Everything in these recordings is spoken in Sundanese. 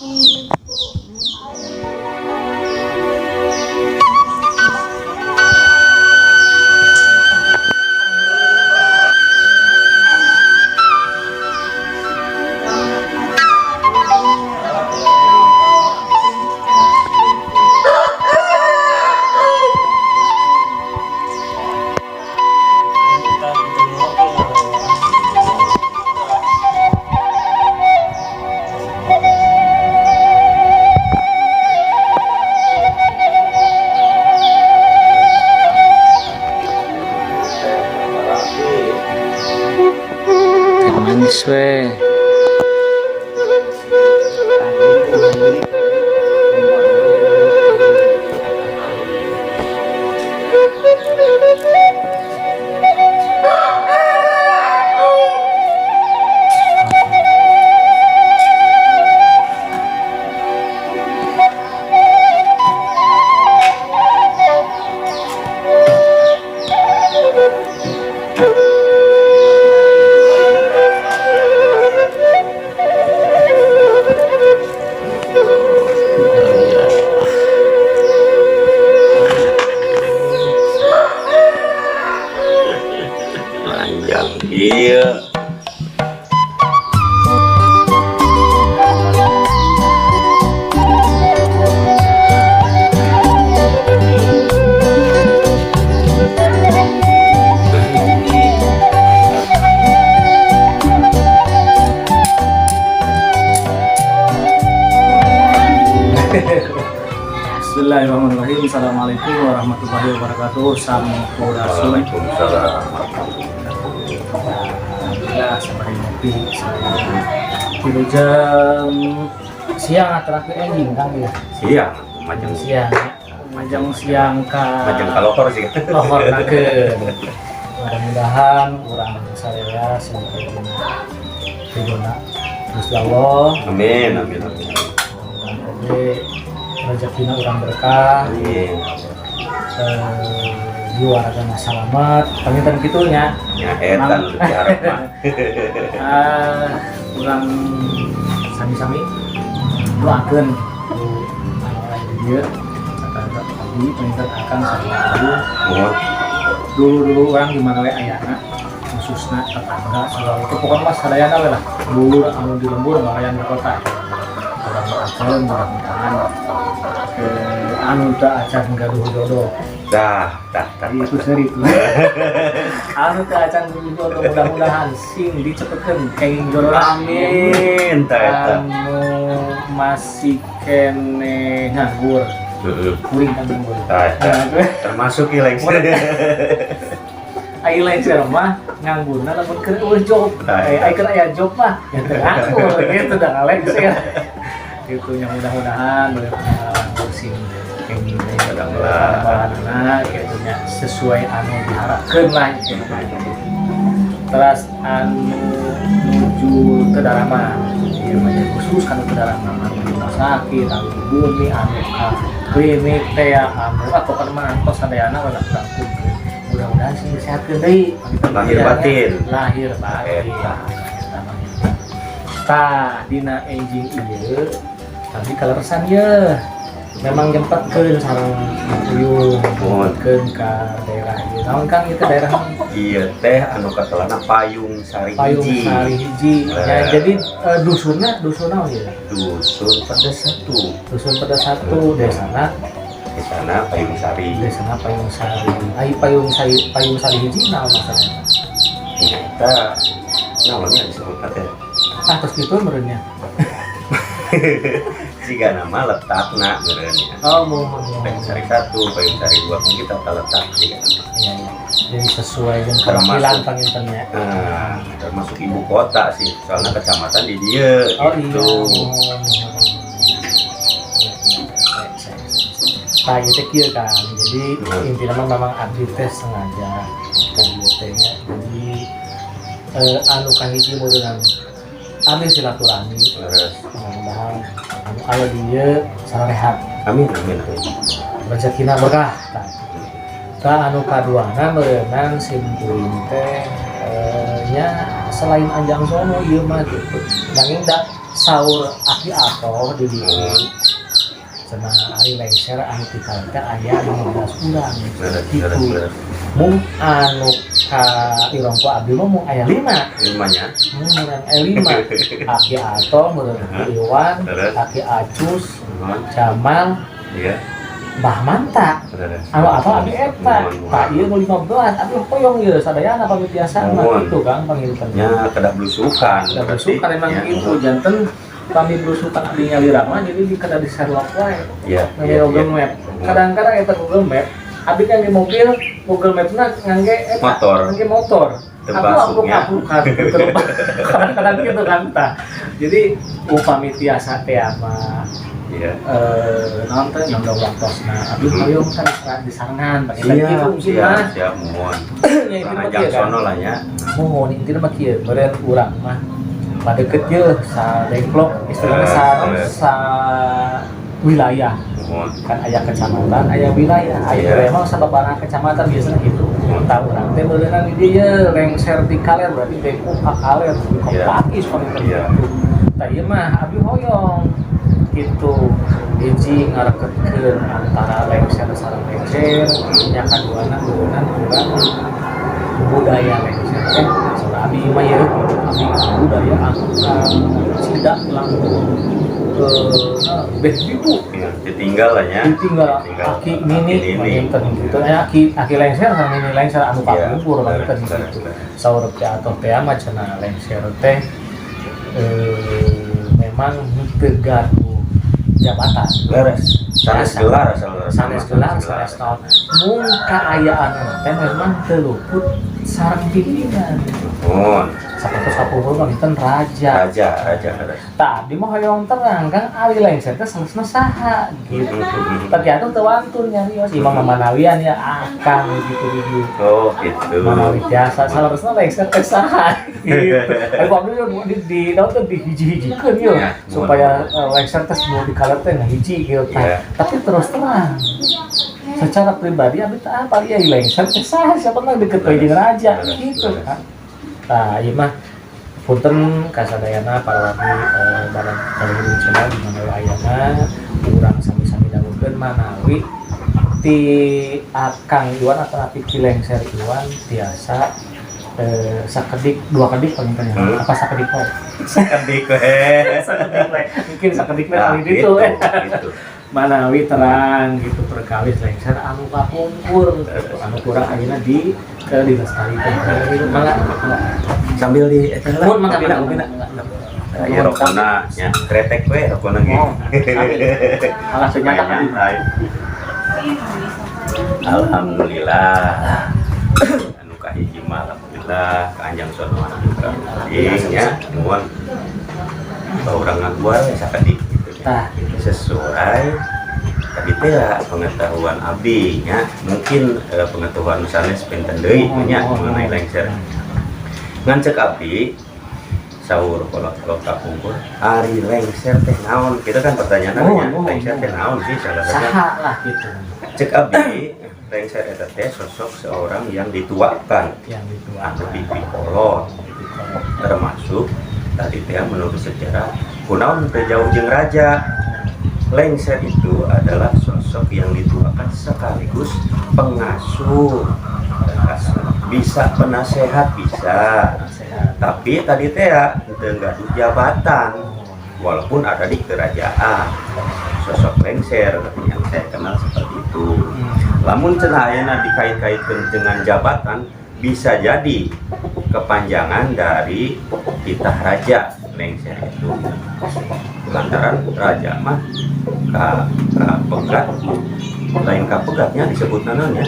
Manis we. Panjang iya. Bismillahirrahmanirrahim. Assalamualaikum warahmatullahi wabarakatuh. Sampurasun. Waalaikumsalam. Alhamdulillah sabari ngopi. 3 jam siang terakhir enjing, Kang, ya. Siang, majeng. Siang. Majeng siang ka Majeng kalohor sih. Lohor nakeun. Mudah-mudahan urang sadaya sampai ridona Gusti Allah. Amin, amin, amin. Dan oge rezekina urang berkah. Amin. Jiwa raga salamat panginten kitu nya. Ya eta nu diharap mah. Urang sami-sami doakeun ku anu aya di dieu kata tadi panginten akan sareng. Mohon. Dulu-dulu urang di mana we ayana, khususna tetangga selalu itu, pokoknya mas sadayana we lah, dulur anu di lembur, malayan di kota, urang doakeun mudah-mudahan anu teu acan gaduh jodoh. Dah, dah, dah. Itu seri itu. Anu teu acan gaduh jodoh, mudah-mudahan sing dicepetkeun kenging jodoh. Amin, tah eta. Anu masih kene nganggur, kuring kan nganggur. Tah eta. Nah, Termasuk ieu lengser. Ai lengser mah nganggurna lamun keur euweuh job. Nah, Ai keur aya job mah ya teu nganggur gitu dah lengser. Gitu nya, mudah-mudahan boleh nganggur sing kenging Mudah-mudahan. tambahanna gitu nya, sesuai anu diharapkeun lah gitu. Terus anu nuju ke darama ieu mah nya, khusus kanu ke darama, anu di rumah sakit, anu di bumi, anu ka klinik teh ya, anu pokokna mah antos sadayana we lah urang kumpulkeun. Mudah-mudahan sing disehatkeun deui. Lahir batin. Lahir batin. Eta. Eta mah. Tah, dina enjing ieu tadi kaleresan ye memang nyempetkeun sareng Uyung, nyempetkeun ka daerah ieu. Naon, Kang, ieu teh daerah naon? Ieu teh anu katelahna Payung Sari Payung Hiji. Sari Hiji ya. Eh. Jadi dusunna dusun naon ieu? Dusun pada satu. Dusun pada satu, desana? Di sana Payung Sari. Desana Payung Sari. Ai Payung Sari, Payung Sari Hiji naon masalahna? Eta naonnya disebut teh? Ah, terus gitu meureunnya. Jika nama letakna meureun ya. Oh, mohon. Payung Sari 1, Payung Sari 2 mungkin tata letak sih. Iya. Jadi sesuai dengan perwakilan pangintennya. Nah, termasuk ibu kota sih, soalnya kecamatan di dia Oh iya. gitu. Mohon, mohon. Iya. Saya. Nah, itu kieu kan. Jadi intinya mah memang abdi teh sengaja kan ieu teh nya. Jadi anu kahiji meureunnan abdi silaturahmi. Leres. Mudah-mudahan anu aya di dieu sarehat. Amin, amin, amin. Rezekina berkah. Tah. Tah, anu kaduana meureunnan sim kuring teh nya selain anjang sono ieu mah gitu. Nanging da saur Aki Atoh di ditu cenah ari lengser anu ti teh aya 15 urang Leres, gitu. Leres, leres. Mung anu ka irong ku abdi mah mung aya 5. Limanya. Murang aya 5. Aki Atoh, meureun Aki Iwan, Aki Acus, Jamal, Mbah Manta. Anu apa abdi eta? Tah, ieu nu 15, abdi hoyong ieu sadayana pamit biasa mah kitu, Kang, panginten. Ya, kedah blusukan. Udah berarti. blusukan emang gitu, janten kami blusukan abdi nyalira mah jadi di kada di share loc wae. Ngangge Google Map. Kadang-kadang eta Google Map, abdi kan di mobil, Google Map-na ngangge eta, Motor. Ngangge motor. Aku Termasuknya. Aku kadang-kadang gitu kan, tah. Jadi upami tiasa teh mah naon teh nyondong waktosna abdi hoyong kan disarengan pakai Siap, gitu sih siap, mah. Siap, mohon. Nya intina mah Panjang kieu kan. Sono lah ya. Mohon, intina mah kieu, meureun urang mah padeket ye sa dengklok istilahnya, sa sa wilayah. Mohon. Kan aya kecamatan, aya wilayah, aya wilayah mah sababaraha kecamatan biasanya gitu. Tah, urang teh meureunan di dieu lengser di kaler, berarti Depok ka kaler di Pakis paling gitu. Tah, ieu mah abdi hoyong gitu, hiji ngareketkeun antara lengser sareng lengser nya, kaduana meureunnan urang budaya lengser teh saur abdi mah ieu abdi budaya anu tidak langsung ke beh itu. Iya, ditinggal lah ya. Ditinggal. Ditinggal. Aki nini Aki nini. Panginten gitu ya, aki aki lengser sama nini lengser anu kapungkur panginten gitu. Saur teh atau teh mah cenah lengser teh memang teu gaduh jabatan. Leres. Sanes Biasa. Gelar asal leres. Sanes gelar, sanes naon, mung kaayaan teh memang teu luput sareng pimpinan. Mohon. Sapertos kapungkur panginten raja. Raja, raja leres. Tah, abdi mah hoyong terang kan, ari lengser teh salesna saha gitu. Tapi atuh teu wantun nyarios imam manawian ya akang gitu gitu. Oh, gitu. Manawi biasa salesna lengser teh saha gitu. Ari ku abdi di naon teh dihiji-hijikeun yeuh supaya lengser teh semua di kaler teh ngahiji gitu tah. Tapi terus terang secara pribadi abdi teh apa ieu lengser teh saha, siapa mah deket we jeung raja gitu kan. Tah, ieu mah punten kasadayana para wargi barang Balai Channel di mana ayana urang sami-sami dangukeun manawi ti Akang Iwan atau api Ki Lengser Iwan tiasa sakedik dua kedik paling tanya. Apa sakedik wae? Sakedik we. Sakedik we, mungkin sakedik we Nah, paling gitu, itu gitu. Manawi terang gitu perkawis lengser anu kapungkur gitu, anu kurang ayeuna di ke dilestarikan gitu. Mangga, mangga. Sambil di eta lah. Mun mangga, Kopina, mangga, kopina. Mangga. Ya rokona nya, kretek we rokona ge. Oh, alah Supaya senjata. Nyantai. Alhamdulillah. Anu kahiji mah alhamdulillah kaanjang sono juga. Ing nya nuhun. Urang ngaguar we sakedik gitu nya. Tah, gitu. Sesuai tadi teh ya, pengetahuan abdi nya, mungkin pengetahuan sanes benten deui nya mengenai lengser. Ngan cek abdi saur kolot-kolot kapungkur ari lengser teh naon kita kan pertanyaan nya, lengser teh naon sih salah satunya. Saha lah gitu. Cek abdi lengser eta teh sosok seorang yang dituakan yang dituakan anu dipikolot, termasuk tadi teh menurut sejarah kunaon teu jauh jeung raja. Lengser itu adalah sosok yang dituakan sekaligus pengasuh, bisa penasehat bisa, Nasihat. Tapi tadi teh ya teu gaduh jabatan walaupun ada di kerajaan. Sosok lengser yang saya kenal seperti itu. Lamun cenah ayeuna dikait-kaitkan dengan jabatan, bisa jadi kepanjangan dari titah raja lengser itu, lantaran raja mah ka pegat, lain ka pegatnya disebut namanya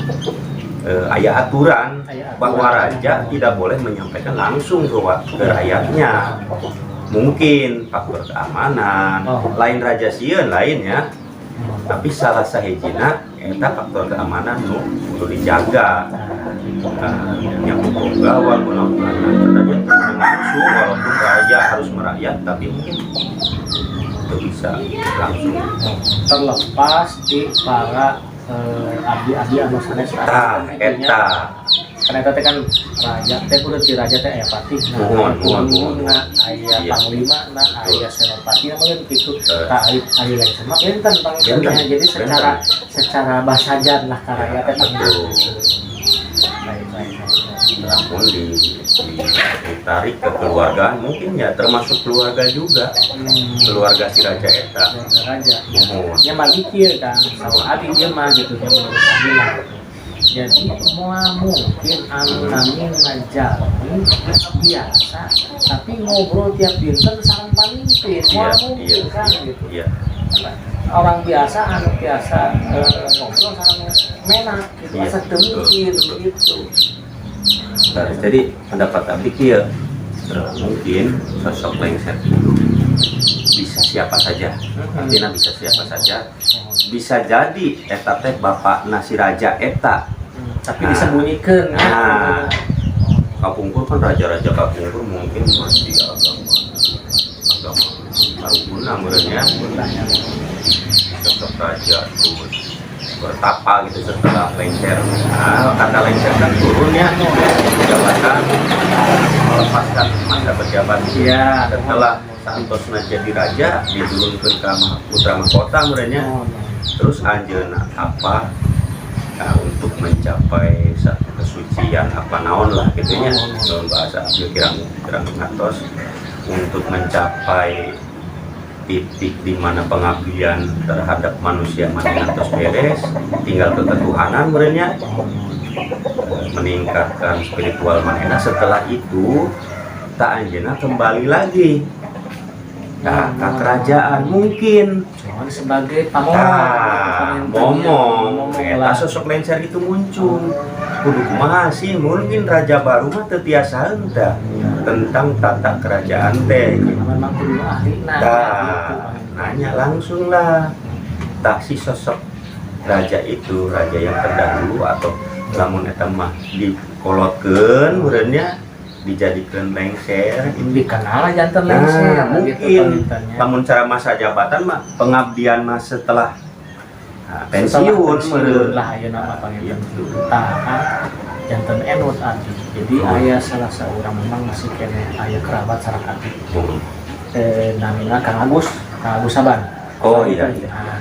aya aturan Aya aturan. Bahwa raja tidak boleh menyampaikan langsung ke rakyatnya, mungkin faktor keamanan. Lain raja sieun lainnya, tapi salah sahijina eta faktor keamanan nu kudu dijaga. Nah, gitu. Nah, yang hukum gawat kunaon raja teu menang langsung, walaupun raja harus merakyat, tapi mungkin itu bisa langsung. Terlepas di para abdi-abdi anu sanes Tah, eta. Karena eta teh kan raja teh kudu di raja teh aya patih, nah, Muhun, muhun, muhun. Nah, aya panglima, nah, aya senopati, nah, mungkin gitu. Tah, ari lengser mah benten panginten nya. Benten. Jadi secara secara basajan lah ka rakyat teh panginten. Baik, baik, baik. Namun ditarik ke keluargaan mungkin ya, termasuk keluarga juga, keluarga si raja eta. Keluarga raja. Muhun. Nya mah mikir kan, saur abi ieu mah gitu nya, menurut abi lah gitu. Jadi moal mungkin anu namina jalmi biasa tapi ngobrol tiap dinten sareng pamimpin, moal mungkin kan gitu. Orang biasa anu biasa ngobrol sareng menak gitu, asa teu mungkin gitu. Nah, jadi pendapat abdi kieu, mungkin sosok lengser itu bisa siapa saja, artinya bisa siapa saja, bisa jadi eta teh bapak nasi raja eta. Tapi disembunyikan ya. Nah. Kapungkur kan raja-raja kapungkur mungkin masih agama agama Taruguna meureun ya, sosok raja terus bertapa gitu setelah lengser. Nah, kata lengser kan turunnya jabatan, melepaskan masa berjabat. Setelah santosna jadi raja, diturunkan ke putra mahkota meureun nya. Terus anjeunna apa, nah, untuk mencapai satu kesucian apa naon lah gitu nya, dalam bahasa abdi kirang kirang ngartos, untuk mencapai titik di mana pengabdian terhadap manusia mana ngantos beres, tinggal ke ketuhanan meureun nya, meningkatkan spiritual manehna. Setelah itu tah anjeunna kembali lagi, nah, ke kerajaan mungkin. Cuman sebagai pamong. Tah, momong momong eta lah. Sosok lengser itu muncul kudu kumaha sih, mungkin raja baru mah teu tiasa tah tentang tata kerajaan teh. Karena memang kudu ahli, nah, Tah, gitu. Nanya langsung lah. Tah, si sosok raja itu, raja yang terdahulu, atau lamun eta mah dikolotkeun meureun nya, dijadikan lengser. Dikenal janten lengser. Nah, mungkin gitu, pangintennya. Lamun cara masa jabatan mah pengabdian mah setelah, nah, pensiun. Setelah pensiun meureun. Lah ayeuna mah panginten. Gitu. Tah kan janten enut abdi. Jadi aya salah seorang memang masih keneh aya kerabat sareng abdi. Namina Kang Agus, Kang Agus Saban. Oh, iya. Nah,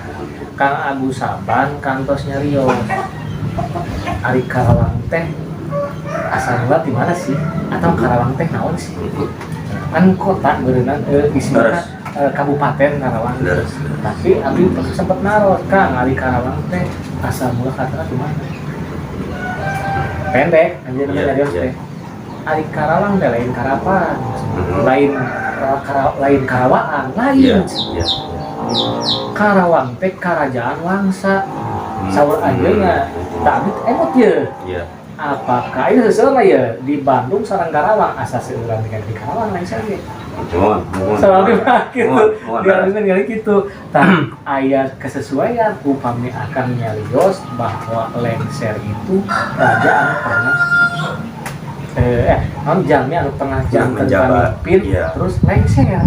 Kang Agus Saban kantos nyarios. Ari Karawang teh asal mula di mana sih? Atau Karawang teh naon sih? Kan kota berenang istilahna kabupaten Karawang. Tapi abdi sempat naros, Kang, ari Karawang teh asal mula kata di mana? Pendek, anjeun nyarios teh. Ari Karawang teh lain Karapan, lain lain Karawaan, lain. Iya. Karawang teh kerajaan Wangsa. Saur anjeunna, tah abdi emot ye. Apakah ini sesuai ya di Bandung sareng Karawang asa seueuran dengan di Karawang lain saja. Muhun, muhun. Soalnya mah gitu. Muhun, muhun. Di argumen kali gitu. Tah, aya kesesuaian upami akan nyarios bahwa lengser itu raja anu pernah non jalmi anu pernah janten menjabat, pamimpin terus lengser.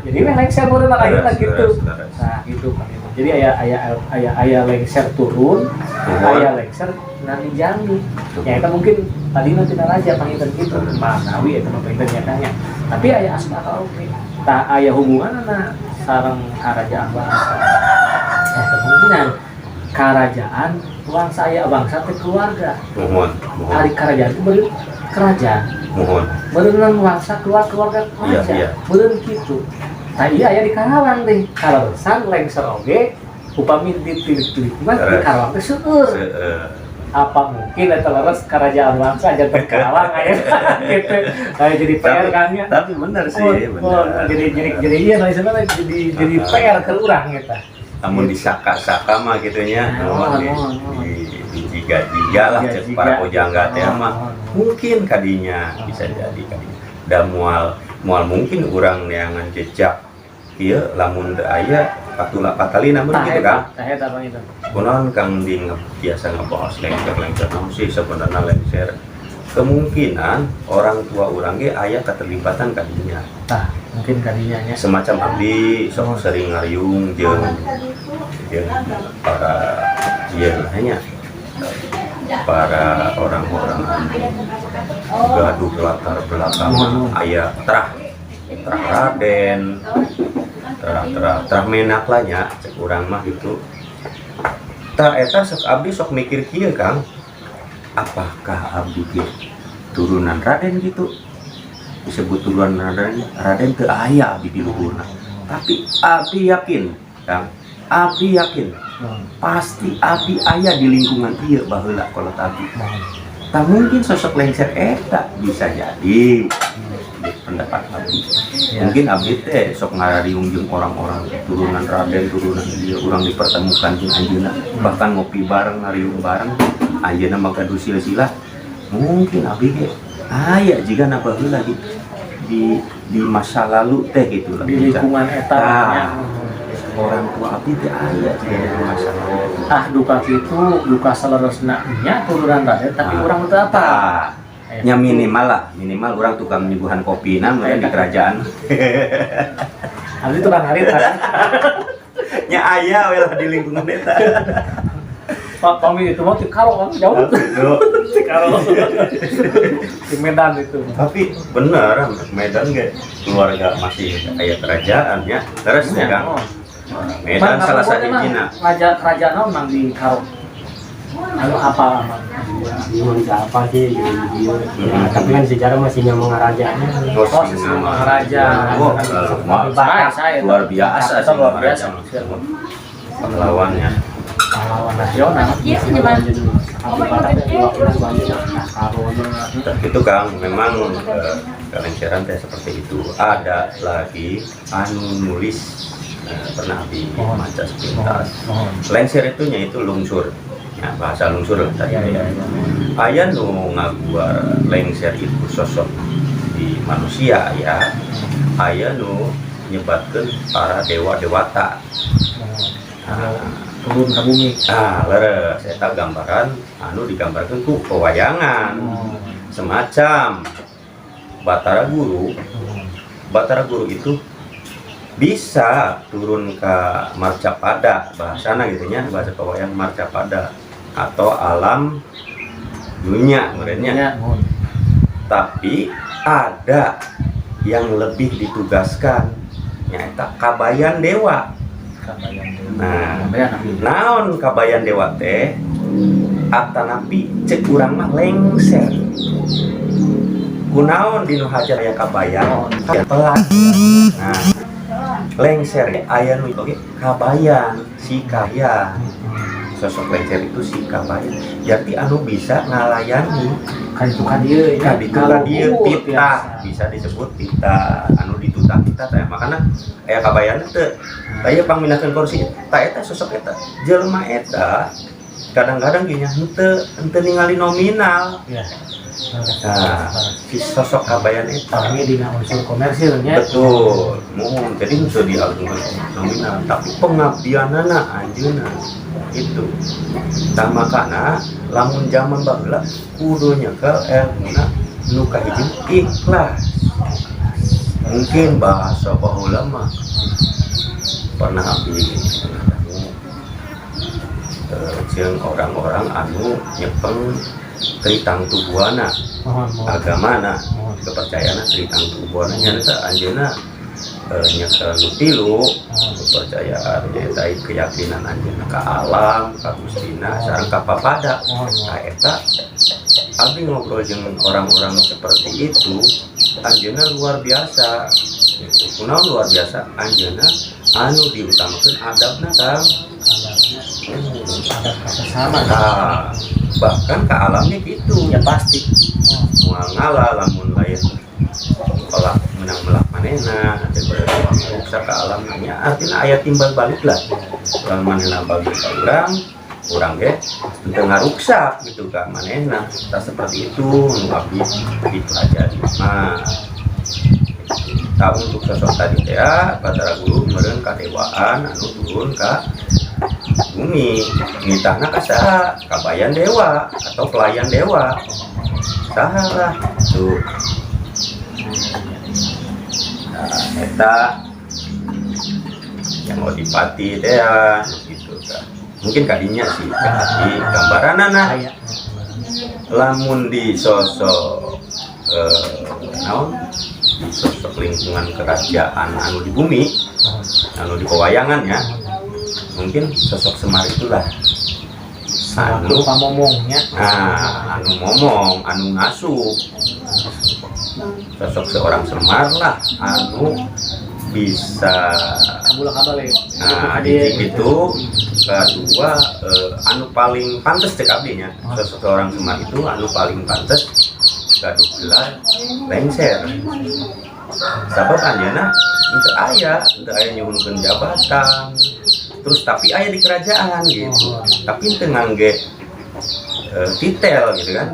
Jadi weh lengser meureun akhirna gitu. Leres, leres. Nah, gitu kan itu. Jadi aya aya aya aya lengser turun, aya lengser nami jalmi. Ya itu mungkin tadi nanti raja panginten gitu. Manawi eta mah panginten nyatanya. Tapi aya asup akal oge. Tah, aya hubunganna sareng kerajaan bangsa. Kemungkinan kerajaan bangsa aya bangsa teh keluarga. Muhun, muhun. Ari kerajaan itu beri kerajaan. Muhun. Meureun bangsa keluar keluarga raja. Iya. Meureun kitu. Tah, iya aya di Karawang deh. Kaleresan lengser oge upami ditilik-tilik mah di Karawang teh seueur. Seueur. Apa mungkin eta leres kerajaan bangsa janten Karawang aya gitu. Kayak jadi PR kan ya. Tapi bener sih, Oh, bener. jadi iya nah, sebenarnya jadi PR ke urang eta. Namun disaka-saka mah gitu nya, Nah, oh, oh. di jiga-jiga lah cek Jiga-jiga. Para pujangga teh Oh, mah. oh. Mungkin kadinya bisa jadi kadinya. Da moal moal mungkin urang neangan jejak ieu lamun teu aya patula patalina mun Tah gitu eta, kan. tah eta panginten. Kunaon Kang di biasa ngebahas lengser-lengser naon sih sebenarnya lengser? Kemungkinan orang tua urang ge aya keterlibatan kadinya. Tah, mungkin kadinya nya. Semacam abdi sok sering ngariung jeung jeung para ieu lah nya. Para orang-orang anu gaduh latar belakang aya trah trah raden, trah trah trah menak lah nya, cek urang mah gitu. Tah, eta sok abdi sok mikir kieu, Kang, apakah abdi ge turunan raden gitu? Disebut turunan raden, raden teu aya abdi di luhurna, tapi abdi yakin, Kang, abdi yakin pasti abdi aya di lingkungan ieu baheula kolot abdi. Tak mungkin sosok lengser eta bisa jadi di pendapat abdi. Mungkin abdi teh sok ngarariung jeung orang-orang turunan raden, turunan dia, urang dipertemukan jeung anjeunna, bahkan ngopi bareng, ngariung bareng, anjeunna mah gaduh silsilah. Mungkin abdi ge aya jiga baheula gitu di masa lalu teh gitu lah. Di lingkungan eta Tah. nya. Orang tua abdi teh aya jiga di masa lalu. Ah, duka kitu, duka saleresna nya turunan raden, tapi Ah. urang teu apa. Tah. Nya minimal lah, minimal orang tukang nyuguhan kopi na di kerajaan. Abdi tukang ngarit kan. Nya aya we lah di lingkungan eta. Pak, pami itu mah di Karo kan jauh. Gitu. Di Karo. Di Medan itu. Tapi bener, Medan ge keluarga masih aya kerajaan ya. Terus ya, Kang. Oh. Medan Mang, salah apa satu emang hijina. Raja kerajaan naon, Mang, di Karo? Anu apa, Mang? Bingung apa sih gitu, gitu. Ya, tapi kan sejarah masih nyamong rajanya. Oh, Oh, Singaraja. Oh, Saya luar biasa. Saya luar biasa. Pahlawannya. Pahlawan nasional. Iya, senyuman. Abdi Batak teh dua banyak. Karo. Itu, Kang, memang kelengseran teh seperti itu. Ada lagi anu nulis, pernah di maca sepintas. Mohon. Lengser itu nya itu lungsur. Ya, bahasa lungsur lah tadi. Iya. Aya nu ngaguar lengser itu sosok di manusia ya. Aya nu nyebatkeun para dewa dewata. Anu turun ke bumi. Ah, leres, eta gambaran anu digambarkeun ku pewayangan. Semacam Batara Guru. Batara Guru itu bisa turun ke Marcapada, bahasana gitu nya, bahasa pewayang Marcapada atau alam dunia merenya. Ya, mohon. Tapi ada yang lebih ditugaskan, nyaeta Kabayan Dewa. Kabayan Dewa. Nah. Kabayan abdi. Naon Kabayan Dewa teh? Atanapi cek urang mah lengser. Kunaon dinu hajar aya kabayan pelat. Nah, lengser aya nu oge kabayan, si kabayan. Sosok lengser itu si kabayan, jadi anu bisa ngalayani. Kan itu kan dia ya. Ka ditu ka dieu Kaluhur titah, biasa. Bisa disebut titah anu ditutah titah teh, makana aya kabayan teh aya pangmindahkeun kursi. Tah, eta sosok eta jelema eta kadang-kadang gini, henteu henteu ningali nominal. Nah, si sosok kabayan eta Tapi dina unsur komersilnya. Betul, mohon, jadi henteu diagungkeun nominal, tapi pengabdianana anjeunna itu. Tah, makana lamun zaman baheula kudu nyekel ilmuna nu kahiji ikhlas. Mungkin bahasa baheula mah pernah abdi ngadangu jeung orang-orang anu nyepeng Tritangtu Buana. Mohon, mohon. Agamana, Mohon. Kepercayaan Tritangtu Buana nya anjeunna nyekel nu tilu kepercayaan, nyaeta keyakinan anjeunna ka alam, ka Gustina, sareng ka papada. Mohon, mohon. Nah, eta abdi ngobrol dengan orang-orang seperti itu, anjeunna luar biasa gitu. Kunaon luar biasa? Anjeunna anu diutamakeun adabna, Kang. Adabnya, adab ka sesama. Nah, bahkan ke alamnya gitu. Ya pasti. Moal ngala lamun lain pelak menang melak manehna ruksak ke alam nya, artinya aya timbal balik lah. Lamun manehna balik ka urang, urang ge teu ngaruksak gitu ka manehna. Tah, seperti itu nu abdi dipelajari mah. Tah, untuk sosok tadi teh ya, Batara Guru meureun kadewaan anu turun ka bumi, nitahna ka saha? Kabayan dewa atau pelayan dewa saha lah tuh. Nah, eta yang Odipati teh ya gitu tah. Mungkin kadinya sih di gambaran nah. Aya. Lamun di sosok naon, di sosok lingkungan kerajaan anu di bumi, anu di pewayangan ya, mungkin sosok Semar itulah Selaku anu pamomongnya. Nah, anu ngomong, anu ngasuh. Sosok seorang Semar lah anu bisa Kabula kabale. Nah, di itu kedua, anu paling pantes cek abdi nya. Sosok seorang Semar itu anu paling pantes gaduh gelar lengser. Sabab anjeunna henteu aya nyuhunkeun jabatan. Terus tapi aya di kerajaan gitu. Tapi henteu ngangge titel gitu kan.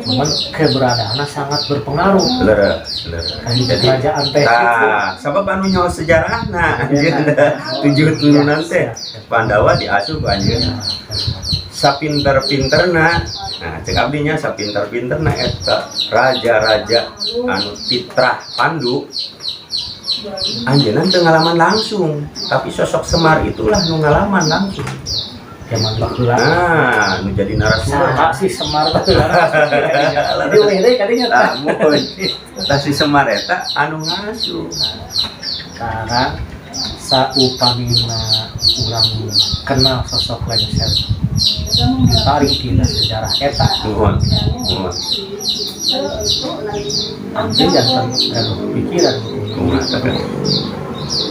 Cuman keberadaannya sangat berpengaruh. Leres, leres. Di Jadi kerajaan teh gitu. Tah, sabab anu nyaho sejarahna anjeunna tujuh turunan teh Pandawa diasuh ku anjeunna. Sapinter-pinterna, nah, cek abdi nya, sapinter-pinterna eta raja-raja anu fitrah Pandu, anjeunna teu ngalaman langsung, tapi sosok Semar itulah nu ngalaman langsung. Zaman baheula. Nah, nu jadi narasumber. Saha sih Semar baheula? Jadi we deui kadinya tah. Tah, mun. Tah, si Semar eta anu ngasuh. Karena saupamina urang kenal sosok lengser ditarik tina sejarah eta, Muhun muhun. Anjeun janten gaduh pikiran Kumaha tah, Kang?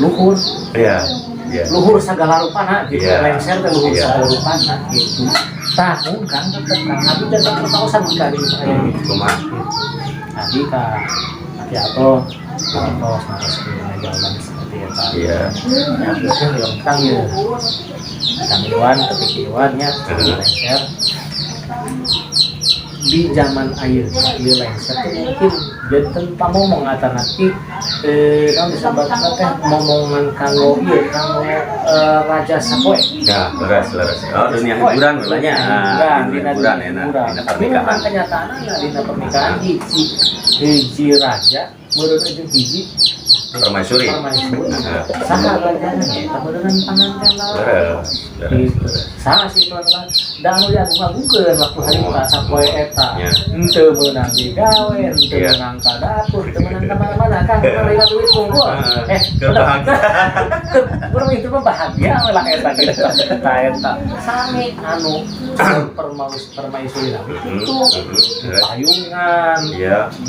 Luhur, Iya. luhur segala rupana gitu. Lengser teh luhur segala rupana gitu. Tahun kan tetep kan abi janten pertaosan kali aya gitu. Kumaha? Tadi ka Aki atau atau sampai jawaban seperti eta. Ya, biasanya yang kang ya Kang Iwan, ketik Iwan nya, lengser di zaman ayeuna ieu lengser teh mungkin janten pamomong atanapi naon disebutna teh momongan kanggo ieu, kanggo raja sapoe. Ya, leres, leres. Oh, dunia hiburan mulanya. Hiburan, Ah, dunia dina hiburan dunia enak. hiburan. Dina Tapi memang pernikahan. Kenyataannya dina pernikahan hiji hiji raja meureun jeung hiji Permaisuri. Permaisuri. Nah. Saha rajana eta meureun panganten lah. Leres, leres, Gitu. leres. Saha sih itu adalah da anu diagung-agungkeun waktu harita sapoe eta. Henteu meunang digawe, henteu meunang ka dapur, henteu meunang ka mana-mana kan menerima duit kumpul. Ah, Eh, keur bahagia. Urang itu mah bahagia we lah eta gitu. Eta eta sami anu permaisuri lami itu payungan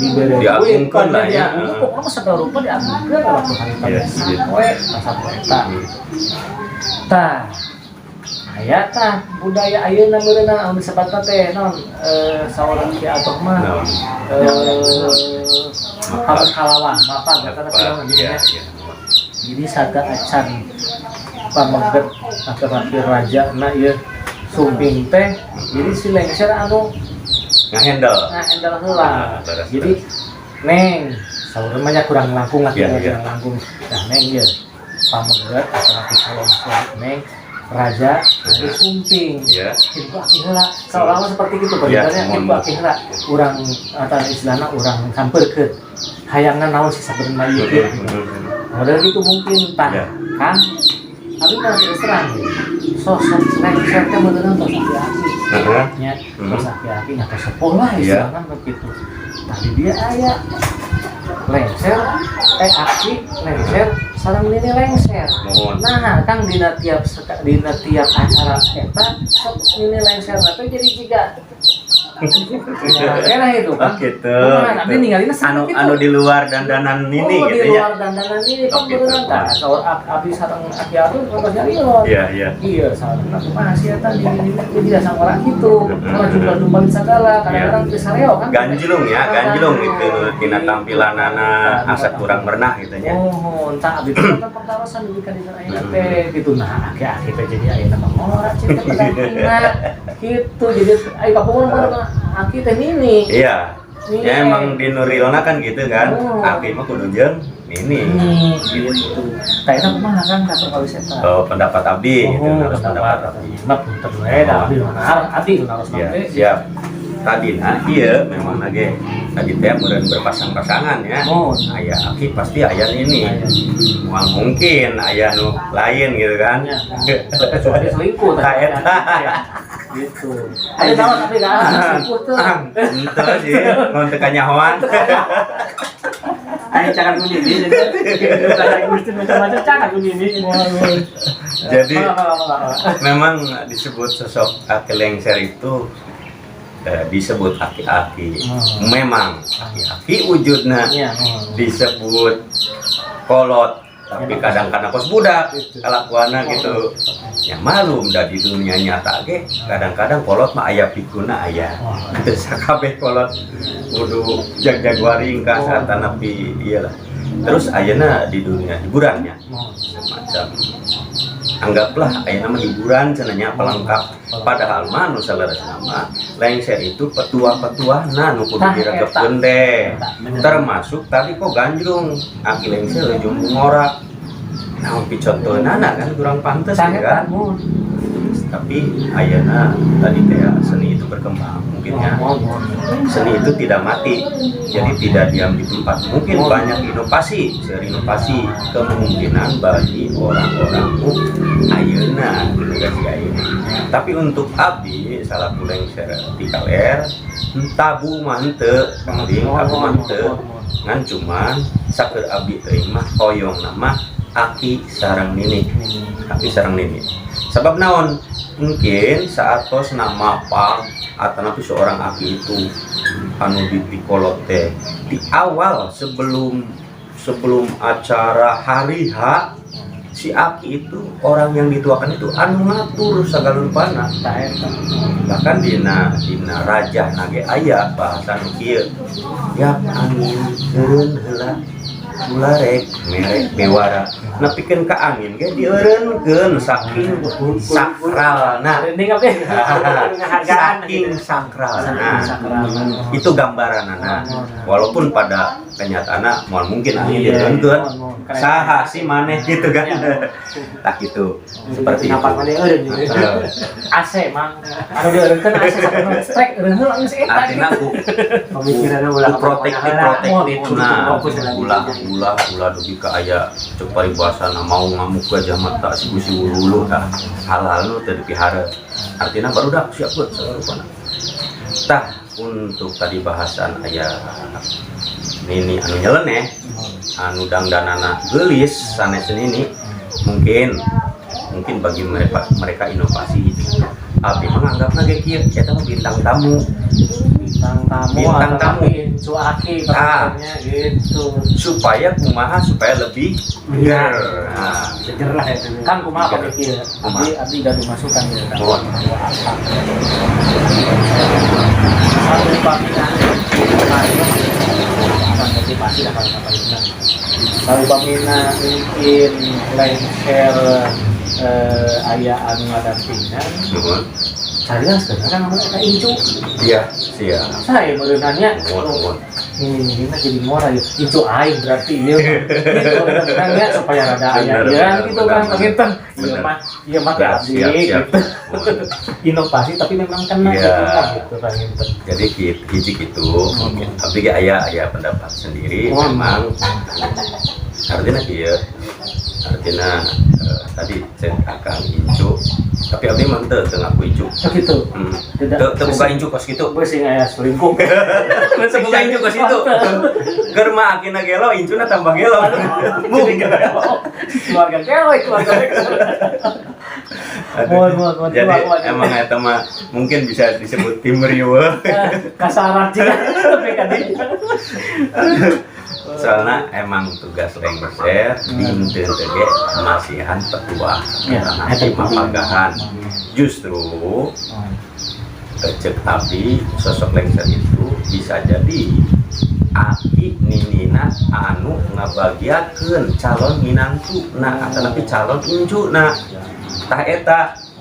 dibere duit, Diagungkeun lah ya. Diagungkeun, pokoknya mah segala rupa diagungkeun waktu harita sapoe sapoe eta. Tah, aya tah budaya ayeuna meureunna anu disebutna teh naon, saurang Ki Atoh mah Naon? Pamekalawan, mapag eta teh Apa? naon gitu Iya, nya. iya. Jadi sateuacan pameget atau raja na ieu sumping teh, jadi si lengser anu Ngahandle. Ngahandle heula. Ah, beres, Jadi neng saurna mah nya kurang langkung lah, Iya. kurang langkung. Nah, neng ieu pameget atau calon suami neng raja anu sumping. Hidup aki heula. Seolah-olah seperti itu perbedaannya, Mohon hidup aki heula. Urang atau istilahna urang sampeurkeun. Hayangna naon sih sabenerna ieu gitu. Model gitu mungkin tah kan. Tapi kalau terus terang sosok lengser teh beneran tos aki-aki. Nya, tos aki-aki nya, tos sepuh lah istilahna begitu. Tadi dia aya lengser eh aki lengser sareng nini lengser. Mohon. Nah, Kang, dina tiap acara eta sok nini lengser teh jadi jiga nah, itu Oh kan. gitu. Nah, tapi gitu. ninggalina Anu sama gitu. anu di luar dandanan ini Oh, gitu di ya. luar dandanan ini Oh, kan gitu. beneran tah. Saur abdi sareng aki atuh tos nyarios. Iya. Iya, salah kumaha sih eta di jadi dasar orang gitu. Karena jumlah-jumlah segala, kadang-kadang teu sareo kan. Ganjlung ya, ganjlung gitu tina Gitu. tampilanana asa kurang merenah gitu nya. Oh, entah abdi teh kan pertarosan dugi ka dina ayeuna teh gitu. Nah, aki-aki teh jadi ayeuna mah ngora cinta pendampingna. Gitu. Jadi ai kapungkur mah aki teh nini. Iya. Nini. Ya emang di nu realna kan gitu kan. Oh. Aki mah kudu jeung nini. Nini gitu. Tah eta kumaha kan ka perkawis eta? Oh, pendapat abdi gitu, Oh, harus pendapat abdi. Mah punten we da abdi mah abdi nu naros Iya, teh. siap. Tadi nah iya memang lagi tadi teh meureun berpasang-pasangan ya. Oh. Aya aki pasti aya nini. Aya. Moal mungkin aya nu lain gitu kan. Ya, kecuali selingkuh Tah, tadi. eta. Ya. Gitu. Ada tahu tapi enggak sepuh tuh. Ente sih, mun teu kanyahoan. Ayo cakap ini, jadi Gusti macam-macam cakap ini. Jadi memang disebut sosok Aki Lengser itu disebut aki-aki. Memang aki-aki wujudnya disebut kolot, tapi kadang-kadang kos budak kalakuanna gitu. Ya malum da di dunia nyata ge kadang-kadang kolot mah aya pikuna aya. Teu sakabeh kolot kudu jag-jag waring ka atanapi iyalah. Terus ayeuna di dunia hiburannya semacam anggaplah ayeuna mah hiburan cenah nya pelengkap, padahal mah nu saleresna mah lengser itu petua-petuahna nu kudu Tah, diregepkeun eta. Teh Bener. Termasuk tadi kok gandrung aki lengser jeung ngora naon picontohnana kan kurang pantes ya kan. Tapi ayeuna tadi teh seni itu berkembang mungkin ya, seni itu tidak mati, jadi tidak diam di tempat, mungkin banyak inovasi, inovasi kemungkinan bagi orang-orang ayeuna generasi ayeuna. Tapi untuk abdi salaku lengser di kaler, tabu mah henteu, Kang Ding, tabu mah henteu, ngan cuman saker abdi teuing mah hoyong nama aki sareng nini, aki sareng nini. Sebab naon? Mungkin saat tos nama pang atau nanti seorang aki itu anu di pikolot teh di awal sebelum sebelum acara hari H, si aki itu orang yang dituakan itu anu ngatur segala rupana. Tah eta. Bahkan dina dina rajah na ge aya bahasa nu kieu ya, angin eureun heula ulah rek merek bewara, nepikeun ka angin ge dieureunkeun saking sakralna. Ini apa ya? Saking sakralna itu gambaranana, walaupun pada kenyataannya moal mungkin angin dieureunkeun, saha sih maneh gitu kan. Tak gitu, seperti itu. Kenapa mana eureun gitu. Heeh. AC mang. Anu dieureunkeun AC sakono strek eureun heula geus eta. Artinya ku Pemikirannya ulah ku protektif protektif nah, fokus lah. Ulah ulah ulah dugi ka aya cek paribasana mau ngamuk gajah mata siku siwuluh. Tah, hal-hal nu teu dipihara artinya barudak siap buat segala rupana. Tah, untuk tadi bahasan aya nini anu nyeleneh, anu dangdanana geulis sanes nini, mungkin mungkin bagi mereka mereka inovasi. Abi menganggapna ge kieu, eta mah bintang tamu. Bintang tamu. Bintang atau tamu. tapi incu aki Ah. perbedaannya gitu. Supaya kumaha, supaya lebih Iya. ger. Nah, Seger lah itu. Kan kumaha pakai kieu. Kumaha? Abdi abdi gaduh masukan gitu kan. Mohon. Satu pamina bukan motivasi lah kalau kata. Kalau pamina mungkin lengser aya anu ngadampingan. Nuhun. Carilah sebenarnya kan eta incu. Iya, siap. Saya mereunannya Mohon, mohon. Ini mah jadi ngora ya, incu aing berarti ieu gitu mereunannya supaya rada aya Bener, ya bener, gitu kan bener. panginten ieu Bener. mah ieu mah teh Siap, abdi siap, siap. gitu. Mohon. Inovasi tapi memang kena Iya. gitu kan gitu panginten. Jadi hiji gitu mungkin. Tapi ge aya aya pendapat sendiri Mohon. Memang artinya kieu. Artinya tadi cek akang incu, tapi abdi mah teu teu ngaku incu. Oh gitu. Tidak. Teu teu boga incu kos kitu. Beusi aya selingkuh. Teu boga incu kos kitu. Keur mah akina gelo, incuna tambah gelo. Jadi gelo. Keluarga gelo, keluarga gelo. Mohon, mohon, mohon. Jadi Mohon, mohon. Emang eta mah mungkin bisa disebut tim riweuh. Kasaran sih tapi kan Soalnya emang tugas lengser dinten teh ge masihan petuah Ya, nanti mapagahan. Justru cek abdi sosok lengser itu bisa jadi aki ninina anu ngabagiakeun calon minantu nah atau tapi calon incu. Nah, tah eta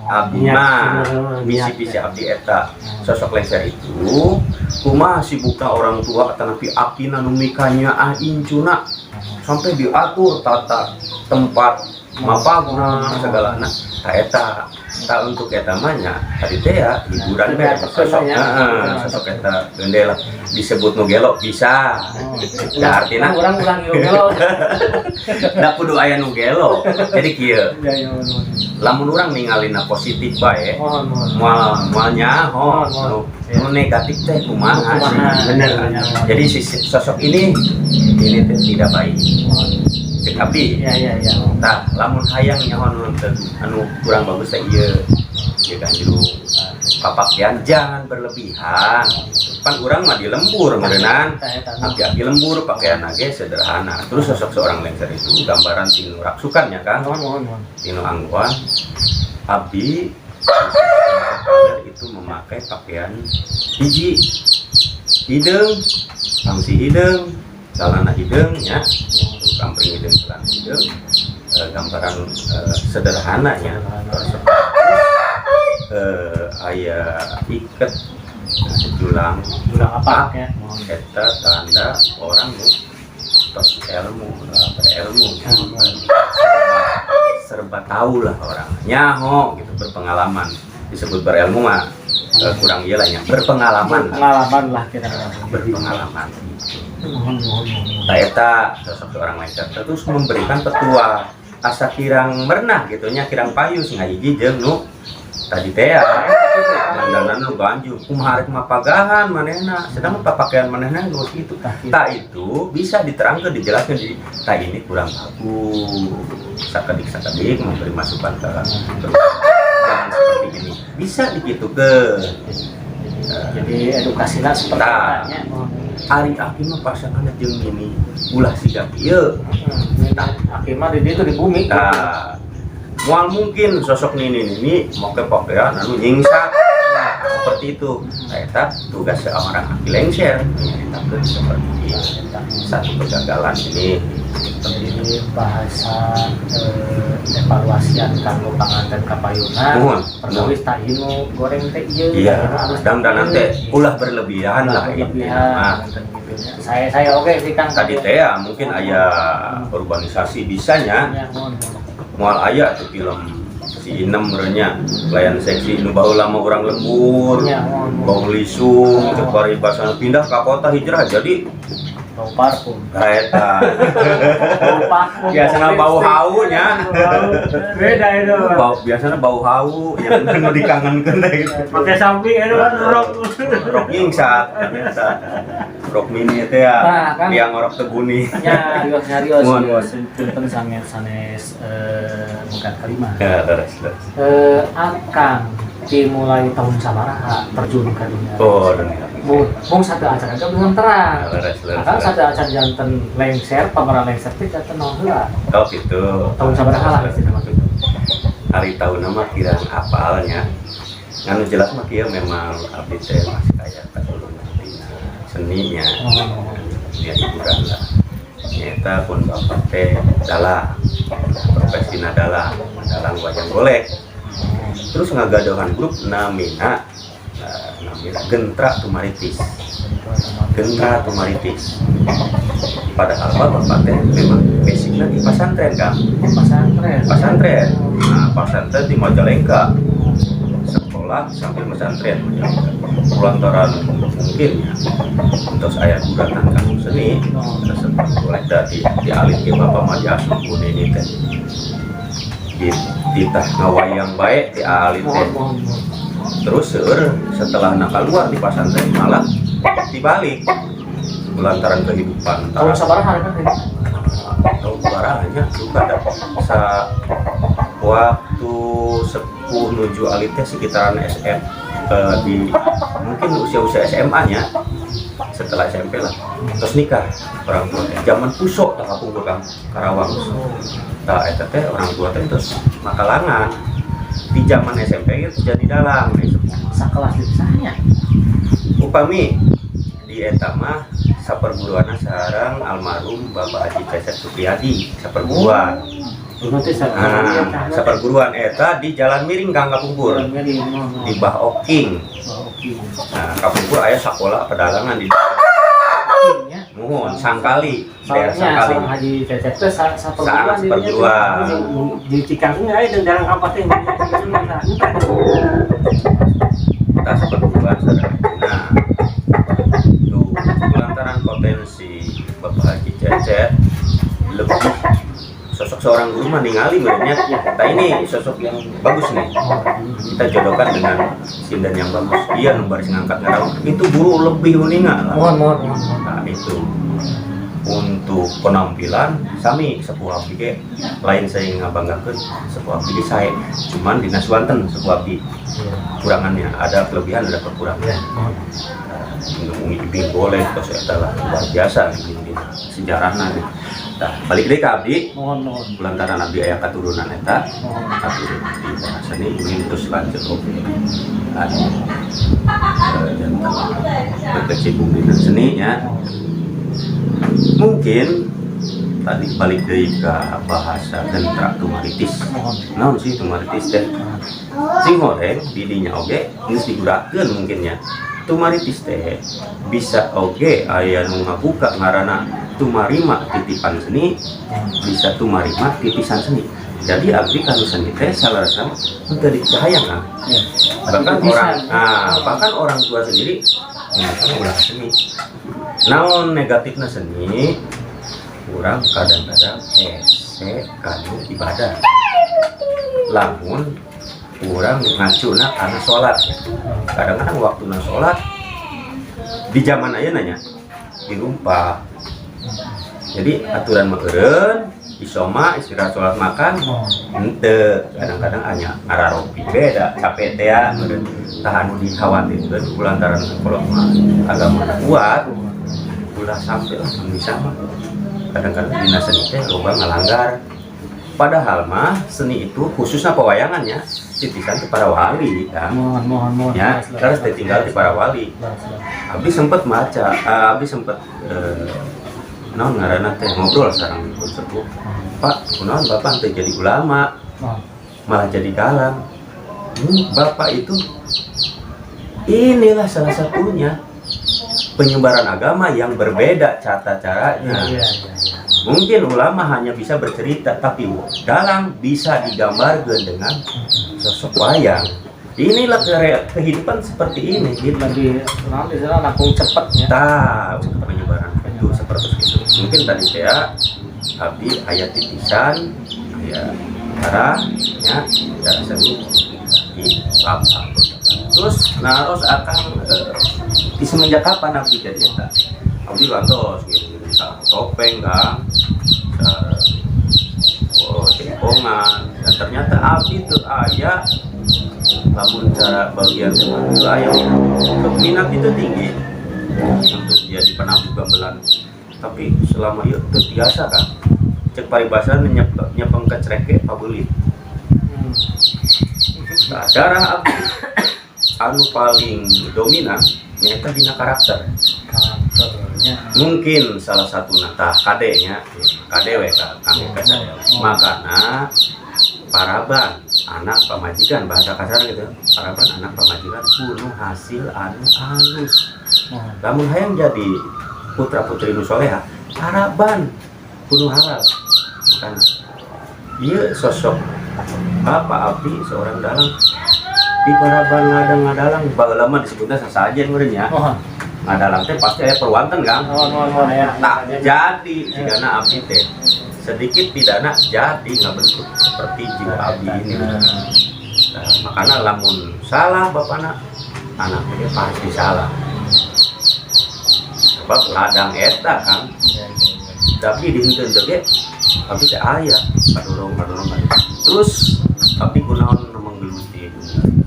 abdi Niat, mah bener, misi niat. visi abdi eta sosok lengser itu kumaha sibukna orang tua atau tapi akina nu mikanya ah incuna sampai diatur tata tempat mapagna segala. Nah, tah eta tah untuk eta mah nya tadi teh ya hiburan Tidak teh sosok ya. Heeh, sosok eta gede lah disebut nu gelo bisa. Nah, artinya orang orang gelo. Da kudu aya nu gelo, jadi kieu. Ya ya, bener. Lamun urang ningalina positif bae, Mohon, mohon. Moal moal nyaho Mohon, mohon. nu nu negatif teh kumaha sih. Kumaha. Bener, bener. Jadi si sosok ini teh tidak baik. Mohon. Cek abdi. Iya. Tah, lamun hayang nyaho anu teu, anu kurang bagus teh ieu. Ieu ganjrung. Papakaian jangan berlebihan. Pan urang mah di lembur meureunan. Tah, eta. Aki-aki lembur, pakaian ge sederhana. Terus sosok seorang lengser itu gambaran tinu raksukannya kan, Mohon, mohon, mohon. Tinu angguan. Abdi itu memakai pakaian hiji hideung, pangsi hideung, celana hideung ya, kampring hideung, celana hideung. Gambaran sederhana ya. Aya iket julang. Julang apa ya? Mohon. Eta tanda orang nu tos ilmu lah, berilmu, serba, serba tahu lah orang nyaho gitu, berpengalaman. Disebut berilmu mah kurang, iya lah ya, berpengalaman. Pengalaman lah kira. Berpengalaman. Mohon, mohon, mohon. Tah, eta sosok seorang lengser terus memberikan petua asa kirang merenah gitu nya, kirang payus ngahiji jeung nu tadi teh ya, dandanan nu ganjur, kumaha rek mapagahan manehna, sedang pakaian manehna nu kitu. Tah, itu bisa diterangkan, dijelaskan di tah ini kurang bagus, sakedik sakedik memberi masukan ke, jangan seperti ini, bisa digitukeun. Jadi edukasinya seperti Tah. itu nya. Mohon. Ari aki mah pasangan jeung ini ulah siga kieu. Aki mah di ditu di bumi. Nah, moal mungkin sosok nini nini make pakaian anu nyingsat seperti itu. Nah, eta tugas seorang aki lengser menyeritakan seperti satu kegagalan ini. Jadi bahasa evaluasian kanggo panganten kapayuna. Mohon. Perkawis tah nu goreng teh ieu. Iya, harus dan dan nanti ulah berlebihan lah berlebihan. Intinya. Gitu nya. Saya oke sih, Kang. Tadi teh ya mungkin aya urbanisasi bisanya. Ya, mohon, mohon. Moal aya tuh film si Inem nya pelayan seksi nu baheula mah urang lembur, Ya, mohon, mohon. bau lisung, cek paribasana pindah ke kota, hijrah jadi Bau parfum. Eta. Bau parfum. Biasanya bau hau nya. Beda itu. Bau, biasanya bau hau yang nu dikangenkeun teh gitu. Pakai samping itu kan rok. Rok nyingsat ternyata. Rok mini teh ya. Nah, kan. Yang ngorok teguni. Nyarios, nyarios. Mohon, mohon. Punten sanget sanes bukan kelima. Ya, terus terus. Akang dimulai tahun sabaraha terjun ke dunia? Oh, dunia. Mung, mung satu acara ge belum terang. Leres, leres, Akang leres. satu acara janten lengser, pameran lengser teh janten naon heula? Oh, gitu. Tahun sabaraha lah istilah mah gitu. Hari tahun nama kirang apalnya. Nganu jelas mah kieu, memang abdi teh masih kayak keturunan tina seninya. Oh. Dunia hiburan lah. Nyata pun bapak teh dalang. Profesina dalang, dalang wayang golek. Terus ngagadohan grup namina, nah, namina Gentra Tumaritis. Gentra Tumaritis. Padahal mah bapak teh memang basicnya di pesantren kan. Pesantren. Pesantren. Nah, pesantren di Majalengka. Sekolah sambil pesantren Majalengka. Lantaran mungkin ya untuk saya gugatan kamu seni terus boleh dari dialih ke bapak mah diasup ku ini teh di titah ngawayang baik dialih teh. Mohon, mohon, mohon. Terus seueur setelah nak keluar di pesantren malah dibalik lantaran kehidupan. Tahun sabaraha kan ini? Tahun barangnya juga ada sa waktu sepuh nuju alit teh sekitaran SM, di mungkin usia-usia SMA nya, setelah SMP lah. Terus nikah orang tua teh zaman puso tah kapungkur, Kang, Karawang tah eta teh. Orang tua teh terus makalangan di zaman SMP itu jadi dalang di sepuh. Sakelas di sahnya. Upami di eta mah saperguruanna sareng almarhum Bapak Haji Cecep Supriyadi saperguruan. Nanti Nah, saperguruan eta di Jalan Miring, Kang, kapungkur. Di Bah Oking. Nah, kapungkur aya sakola pedalangan di muhun Sangkali, daerah Soalnya Sangkali. sareng Haji Cecep teh saperguruan. Sareng saperguruan. Di Cikangkung aya dan jalan apa teh? Kita saperguruan sareng. Nah, tuh lantaran potensi Bapak Haji Cecep lebih sosok Sosok seorang guru mah ningali meureun nya. Nah, ini sosok yang bagus nih. Kita jodohkan dengan sinden yang bagus. Iya, nu baris ngangkat ngarawang. Itu guru lebih uninga lah. Mohon, mohon, mohon, mohon. Nah, itu untuk penampilan sami sepuh abdi ge lain saya ngabanggakeun, sepuh abdi ge sae, cuman dina suanten sepuh abdi kurangannya ada, kelebihan ada kekurangan. Mohon. Ngomong ibing boleh tos eta lah, luar biasa ibing dina sejarahna gitu. Nah, balik deui ka abdi. Mohon, mohon. Lantaran abdi aya katurunan eta Mohon. Katurunan di bahasa seni ingin terus lanjut, oke, anu janten berkecimpung di seni ya. Mungkin tadi balik deui ke bahasa gentra tumaritis. Mohon. Naon sih tumaritis teh? Sing horeng didinya oge geus digurakeun mungkin nya. Tumaritis teh bisa oge aya nu ngabuka ngaranna tumarima titipan seni, bisa tumarima titisan seni. Jadi abdi kanu seni teh salah henteu dikahayang ah. Bahkan Titisan. Orang, nah, bahkan orang tua sendiri mengatakan ulah seni. Naon negatifnya seni? Kurang kadang-kadang hese kanu ibadah, lamun kurang ngacuna karena sholat. Kadang-kadang waktu sholat di zaman ayeuna nya dirumpak. Jadi aturan mah eureun isoma istirahat, sholat, makan. Henteu, kadang-kadang hanya ngararopi beda capek teh ya meureun. Tah, anu dikhawatirkeun kulantaran kalau mah agama kuat, ulah sampai lah anu bisa mah kadang-kadang dina seni teh loba ngalanggar. Padahal mah seni itu, khususnya pewayangannya, titisan ke para wali kan. Mohon, mohon, mohon. Ya, terus ditinggal di para wali. Abdi sempat maca, abdi sempat naon ngaranna teh, ngobrol sareng pun sepuh. "Pak, kunaon Bapak teh jadi ulama, malah jadi dalang?" Bapak itu inilah salah satunya penyebaran agama yang berbeda cara caranya. Iya. Mungkin ulama hanya bisa bercerita, tapi dalang bisa digambarkan dengan sosok wayang. Inilah kehidupan seperti ini. Gitu. Lebih nanti sana langsung cepet ya. Tah, untuk penyebaran itu seperti itu. Mungkin tadi saya abdi aya titisan, aya darah, ya, darah seni di bapak. Terus naros akan di semenjak kapan abdi jadi eta? Abdi lantos gitu, gitu, topeng kan, oh, jaipongan, dan ternyata abdi tuh aya lamun cara bagian itu aya minat itu tinggi untuk jadi penabuh gamelan, tapi selama itu terbiasa kan, cek paribasa nyepeng kecreke pabeulit. Nah, darah abdi anu paling dominan nyaeta dina karakter. Karakternya. Mungkin salah satu nata kade nya, kade we ka kami ka saya, makana paraban anak pamajikan, bahasa kasar gitu, paraban anak pamajikan kudu hasil anu alus. Lamun hayang jadi putra putri nu soleha, paraban kudu halal kan. Iya, sosok bapak abdi seorang dalang di paraban ngadang ngadalang, baheula mah disebutnya sasajen meureun nya. Ngadalang teh pasti aya perwanten kan. Mohon, mohon, mohon ya. Tak jadi jigana abdi teh sedikit pidana jadi nggak bentuk seperti jiwa abdi ini. Nah, makanya lamun salah bapakna, anak ini pasti salah, sebab ladang eta kan. Iya. Tapi di henteu ge abdi teh aya kadorong kadorong terus. Tapi kunaon menggeluti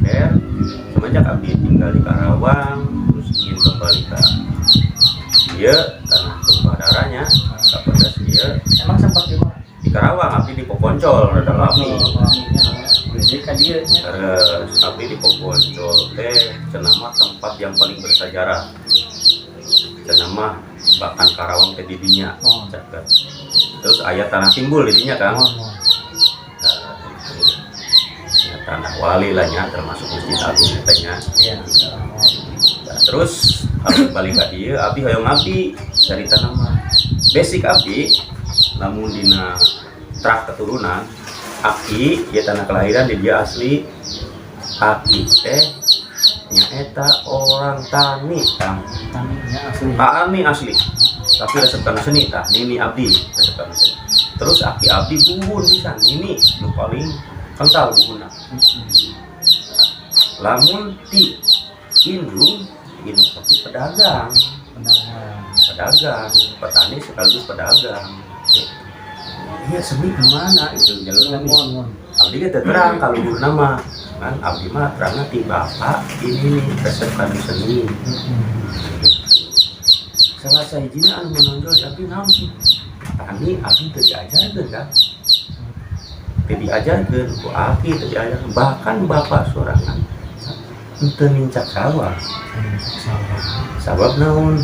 dunia lengser semenjak abdi tinggal di Karawang, terus ingin kembali ke dia tanah tumpah darahnya, kapedas dia. Emang sempat di mana? Di Karawang, abdi di Poponcol rada lami. Oh, jadi ka dieu nya. Terus abdi di Poponcol teh cenah mah tempat yang paling bersejarah, cenah mah bahkan Karawang teh di dinya. Caket. Terus aya tanah timbul di dinya kan. Mohon, mohon. Nah, itu. Ya, tanah wali lah nya, termasuk Masjid Agung teh nya. Nah, terus abdi balik ka dieu, abdi hoyong abdi carita nama basic abdi lamun dina trah keturunan aki ya, tanah kelahiran di dia asli aki teh nyaeta orang tani, Kang. Taninya asli. Tani asli, tapi resep kanu seni. Tah, nini abdi resep kanu seni. Terus aki abdi buhun pisan, ini nu paling kental buhunna. Lamun ti indung, indung abdi pedagang. Pedagang. Pedagang, petani sekaligus pedagang. Iya, seni kemana itu jalur seni. Mohon, mohon. Abdi ge teu terang kalau nama kan abdi mah terangna ti bapak ini nih resep kanu seni. Salah sahijina anu menonjol di abdi naon sih, tani. Abdi teu diajarkeun kan, teu diajarkeun ku aki, teu diajarkeun, bahkan bapak sorangan teu nincak sawah. Sabab naon?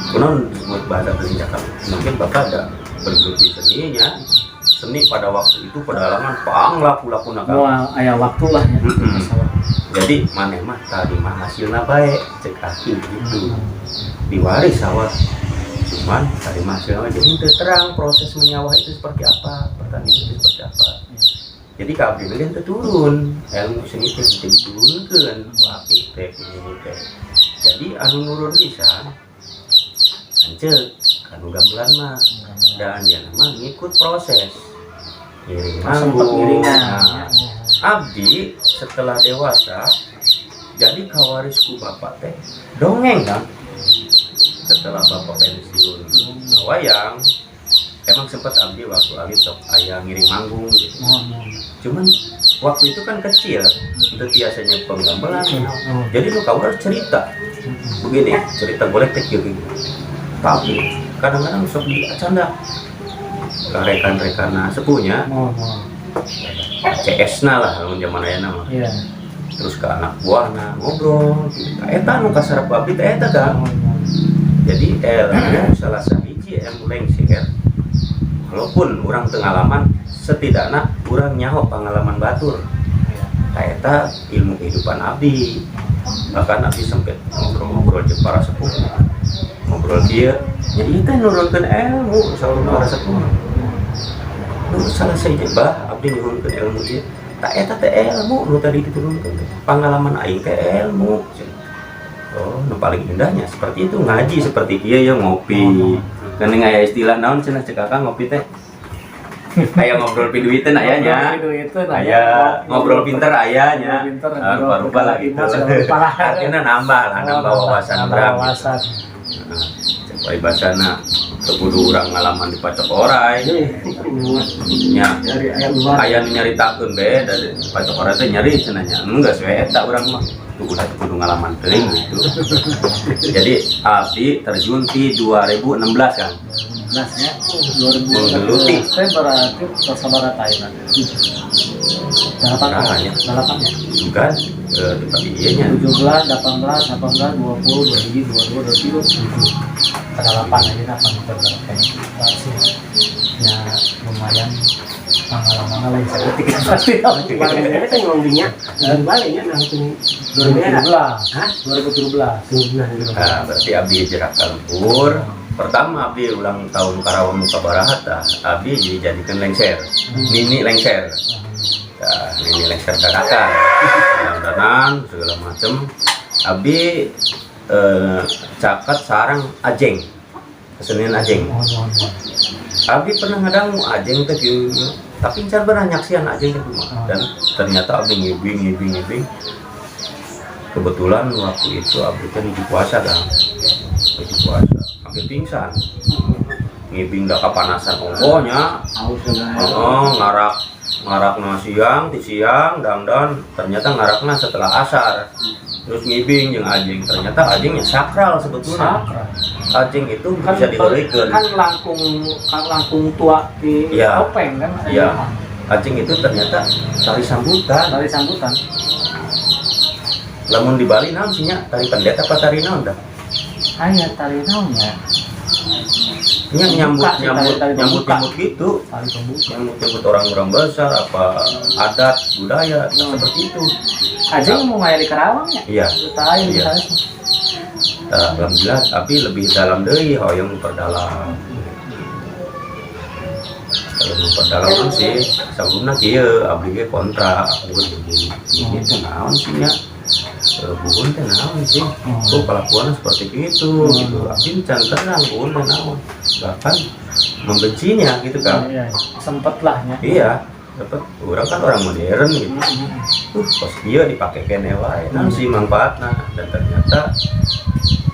Kunaon disebut bahasa teu nincak sawah? Mungkin bapak ada bergelut di seninya, seni pada waktu itu pedalangan pang laku laku nakal. Moal aya waktu lah ya. Masalah. Jadi maneh mah tadi mah hasilna bae, cek aki gitu. Diwaris sawah, cuman tadi mah hasilna, jadi teu terang proses menyawah itu seperti apa, pertanian itu seperti apa. Jadi ka abdi teh teu turun ilmu seni teh, teu diturunkeun ku aki teh, ku nini teh. Jadi anu nurun pisan lanceuk kanu gamelan mah, dan dia mah ngikut proses ngiring Sempet manggung. ngiringan. Nah, abdi setelah dewasa jadi kawaris ku bapak teh dongeng kan. Setelah bapak pensiun wayang, emang sempat abdi waktu alit sok aya ngiring manggung gitu. Mohon, mohon. Cuman waktu itu kan kecil itu biasanya penggambaran. Jadi nu kawaris cerita begini, cerita boleh teh kieu gitu, tapi kadang-kadang sok dicanda ke rekan-rekan sepuhnya. Mohon, mohon. CS na lah lamun zaman ayeuna mah. Terus ke anak buahna ngobrol gitu. Eta nu kasarap abdi teh eta kan. Mohon, mohon. Jadi ilmu salah sahiji ilmu lengser, walaupun urang teu ngalaman, setidaknya urang nyaho pengalaman batur. Eta ilmu kehidupan abdi. Bahkan abdi sempet ngobrol-ngobrol jeung para sepuh, ngobrol kieu, jadi itu nurunkeun ilmu selalu para sepuh nu salah sahiji, bah, abdi nyurunkeun ilmu ieu tak eta teh ilmu nu tadi diturunkeun teh pengalaman aing teh ilmu. Oh, nu paling indahnya seperti itu, ngaji seperti kieu ya, ngopi kan aya istilah naon cenah cek akang, ngopi teh kayak ngobrol piduiteun aya nya. Itu aya ngobrol pinter aya nya. Ngobrol pinter, Ah, rupa-rupa lah gitu. Rupa lah. Artinya nambah lah, nambah wawasan nambah urang. Wawasan. Nah, cek basana teu kudu urang ngalaman di pacok orai nya. Dari ayam luar. Aya nu nyaritakeun be dari pacok orai teh nyari cenah nya, enggak we eta urang mah teu kudu, kudu ngalaman teuing gitu. Jadi abdi terjun di 2016 kan. 2016 ya, 2016. Menggeluti. Saya berarti sabaraha tahunan? Delapan. Berapa ya? Delapan ya. Bukan tempat iya nya. 17, 18, 18, 20, 21, 22, 23, 27. Ada 8 aja, 8 kita berapa sih? Ya lumayan pengalaman lain seperti pasti. Kemarin kan ngomong dinya, dari baliknya nah itu 2017. Hah? 2017. 2017. Nah, berarti abdi hijrah ka lembur. Pertama abdi ulang tahun Karawang nu sabaraha tah, abdi dijadikan lengser. Nini lengser. Nah, nini lengser dadakan. Dandanan segala macem. Abdi caket sareng ajeng. Kesenian ajeng. Mohon, mohon, mohon. Abdi pernah ngadangu ajeng teh kieu, tapi can pernah nyaksian ajeng teh kumaha. Dan ternyata abdi ngibing ngibing ngibing. Kebetulan waktu itu abdi teh nuju puasa kan. Nuju puasa, hampir pingsan. Ngibing dah kepanasan ongkohnya. Aus juga. Oh, ngarak ngarakna siang, di siang dangdan, ternyata ngarakna setelah asar. Terus ngibing jeung ajeng, ternyata ajengnya sakral sebetulnya. Sakral. Ajeng itu bisa diheureukeun. Kan langkung tua di topeng kan. Iya. Ajeng itu ternyata tari sambutan. Tari sambutan. Lamun di Bali naon sih nya? Tari pendet apa tari naon dah? Aya tari naonnya? Nya nyambut Pembuka sih, nyambut tari-tari nyambut pembuka. Nyambut gitu. Tari pembuka. Nyambut nyambut orang-orang besar apa adat budaya seperti itu. Ajeng mau ngaya di Karawang ya? Iya. Tahu Iya. misalnya. Nah, alhamdulillah, tapi lebih dalam deui hoyong memperdalam. Kalau memperdalam kan sih sebelumnya kieu abdi ge kontra buhun begini. Ini teh naon sih nya? Buhun teh naon sih? Oh, kelakuannya seperti itu gitu. Abdi can terang buhun teh naon. Bahkan Membencinya gitu kan. Iya, sempet lah ya. Iya, dapat orang kan orang modern gitu. Pas dia dipakai keneh wae, naon sih manfaatna? Dan ternyata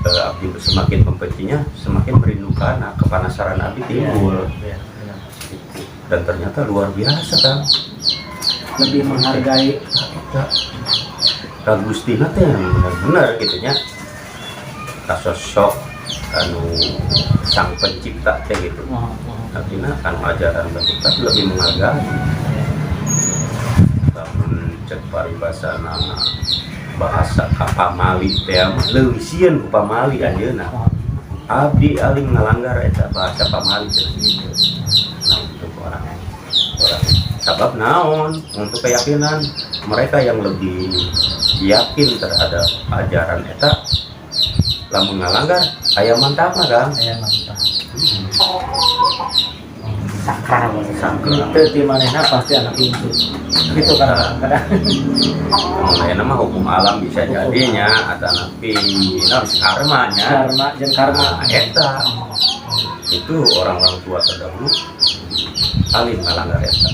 abdi semakin membencinya, semakin merindukan. Nah, kepanasaran abdi timbul. Iya, benar. Gitu. Dan ternyata luar biasa kan. Lebih menghargai. Eta ka Gustina teh yang benar-benar gitu nya, ka sosok anu sang pencipta teh gitu. Oh. Artinya anu ajaran pencipta tuh lebih menghargai. Lamun cek paribasana bahasa ka pamali teh mah leuwih sieun ku pamali anjeunna. Abdi alim ngalanggar eta bahasa pamali cenah gitu. Nah, untuk orang orang sabab naon, untuk keyakinan mereka yang lebih yakin terhadap ajaran eta, lamun ngalanggar aya mantapna, Kang. Aya mantap. Sakral maksudnya. Sakral. Itu di manehna pasti anak incu gitu kan kadang. Mun aya mah hukum alam bisa jadinya atau napi naon, karmanya. Karma jeung karma. Nah, eta itu orang-orang tua terdahulu alim ngalanggar eta.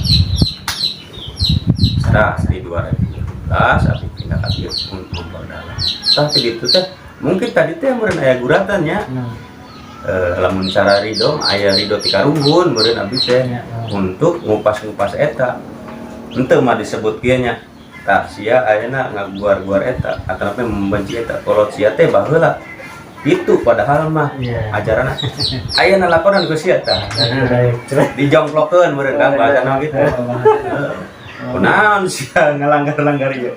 Nah, di 2012 abdi pindah ka dieu untuk memperdalam. Tapi itu teh mungkin tadi teh meureun aya guratannya. Lamun cara ridho aya ridho ti karuhun meureun abdi teh untuk ngupas-ngupas eta. Henteu mah disebut kieu nya. Tah, sia ayeuna ngaguar-guar eta atau apa, membenci eta, kolot sia teh baheula. Itu padahal mah ajaran ayeuna lakonan ku sia tah. Baik. Dijongklokeun meureun, Kang, bahasana gitu. Kunaon sia ngalanggar-langgar ieu?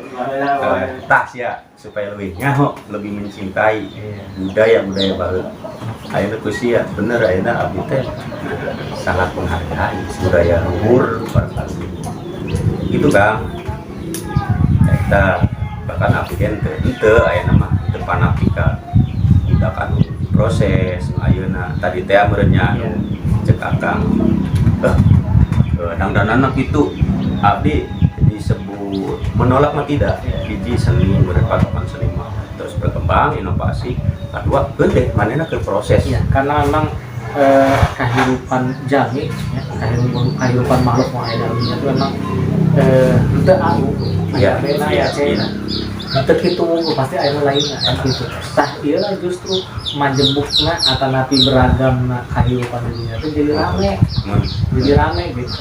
Tah sia supaya lebih nyaho, lebih mencintai budaya-budaya baheula. Ayeuna ku sia bener, ayeuna abdi teh sangat menghargai budaya luhur barangkali. Gitu, Kang. Eta bahkan abdi kan teu henteu ayeuna mah teu panapi ka budak anu proses nu ayeuna tadi teh meureun nya anu cek Akang dangdanana kitu. Abdi disebut menolak mah tidak. Hiji, seni berpatokan seni mah terus berkembang, inovasi. Kedua, gede manehna ke proses. Iya, karena memang kehidupan jami ya, kehidupan kehidupan makhluk mau aya dalam dunia itu memang henteu anu aya bena ya cena. Henteu kitu pasti aya nu lainna kan gitu. Tah, ieu lah justru majemukna atanapi beragamna kehidupan di dunia itu jadi rame, jadi rame gitu.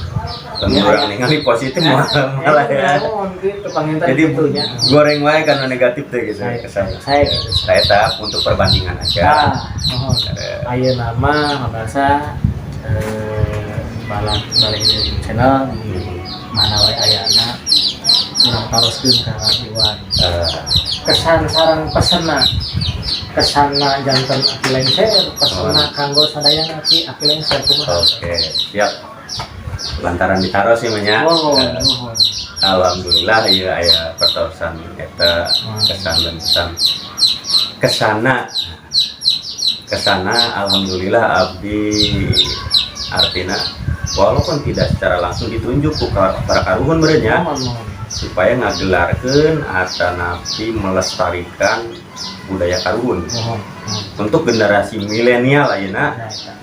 Lamun urang ningali positif mah malah ya. Naon gitu panginten Jadi gitu nya. Goreng wae karena negatif teh gitu Saya kesan. Saya gitu. Saya tahap untuk perbandingan aja. Nah, mohon. Ayeuna mah ngabasa balad balik di channel di mana wae ayana urang taroskeun ka Kang Iwan. Kesan sareng pesenna. Kesanna janten Aki Lengser, pesenna kanggo sadayana Ki Aki Lengser kumaha? Oke, siap. Lantaran ditaros sih mah. Mohon, mohon. Alhamdulillah ya aya pertarosan eta kesan dan pesan. Kesana kesana alhamdulillah abdi artinya walaupun tidak secara langsung ditunjuk ku para karuhun meureun nya, Mohon, mohon. Supaya ngagelarkeun atanapi melestarikan budaya karuhun Mohon, mohon. Untuk generasi milenial ayeuna. Nah, eta.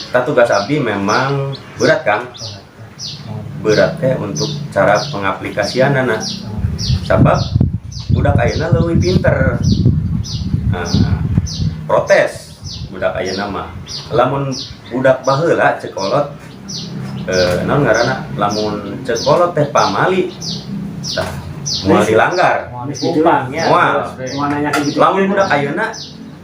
Tah, tugas abdi memang berat, Kang. Mohon. Berat teh untuk cara pengaplikasianana, sabab budak ayeuna leuwih pinter. Nah, protes budak ayeuna mah. Lamun budak baheula cek kolot naon ngaranna, lamun cek kolot teh pamali tah moal dilanggar. Moal dikumpang ya. Moal. Mau nanya kayak gitu. Lamun budak ayeuna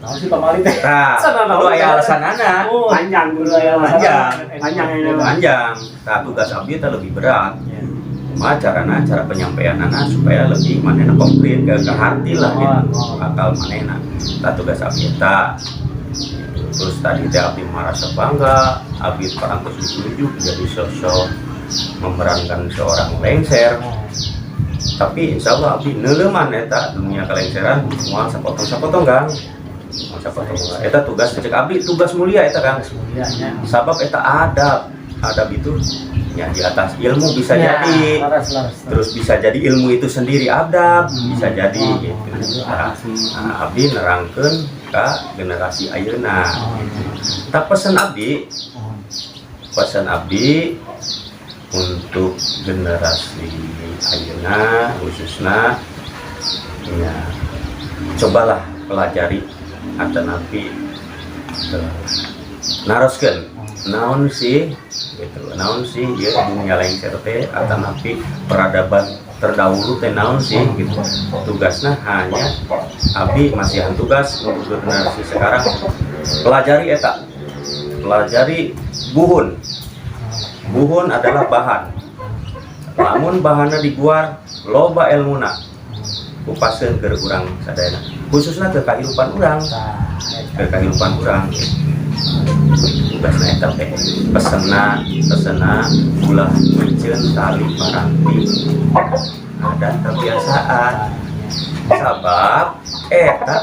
Naon sih pamali teh? Tah, Sana naon? kudu aya alasanana. Oh, Panjang dulu kudu aya alasan. Panjang. Panjang ini. Panjang. Tah, tugas abdi teh lebih berat. Ya. Kumaha carana, cara penyampaianana supaya lebih manehna konkret ke hati lah gitu, Oh, oh. akal manehna. Tah, tugas abdi eta. Terus tadi teh abdi merasa bangga, abdi parantos ditunjuk jadi sosok memerankan seorang lengser. Tapi insya Allah abdi neuleuman eta dunia kelengseran moal sapotong-sapotong, Kang, moal sapotong. Eta tugas cek abdi tugas mulia eta, Kang. Tugas mulia nya. Sabab eta adab. Adab itu ya di atas ilmu bisa Ya, jadi. Laras, laras, laras. Terus bisa jadi ilmu itu sendiri adab, bisa jadi gitu. Oh, Nah, nah, abdi nerangkeun ka generasi ayeuna. Oh, Tah, pesen abdi oh. Pesan abdi untuk generasi ayeuna khususnya ya, cobalah pelajari atanapi naroskeun naon sih gitu, naon sih ya dunia lengser teh atanapi peradaban terdahulu teh naon sih gitu. Tugasnya hanya abdi masihan tugas untuk generasi sekarang, pelajari eta, pelajari buhun. Buhun adalah bahan, lamun bahannya diguar loba elmuna, kupaseun ke urang sadayana, khususnya ke kehidupan urang, ke kehidupan urang. Tugasna eta teh pesena pesena ulah miceun tali paranti adat kebiasaan, sabab eta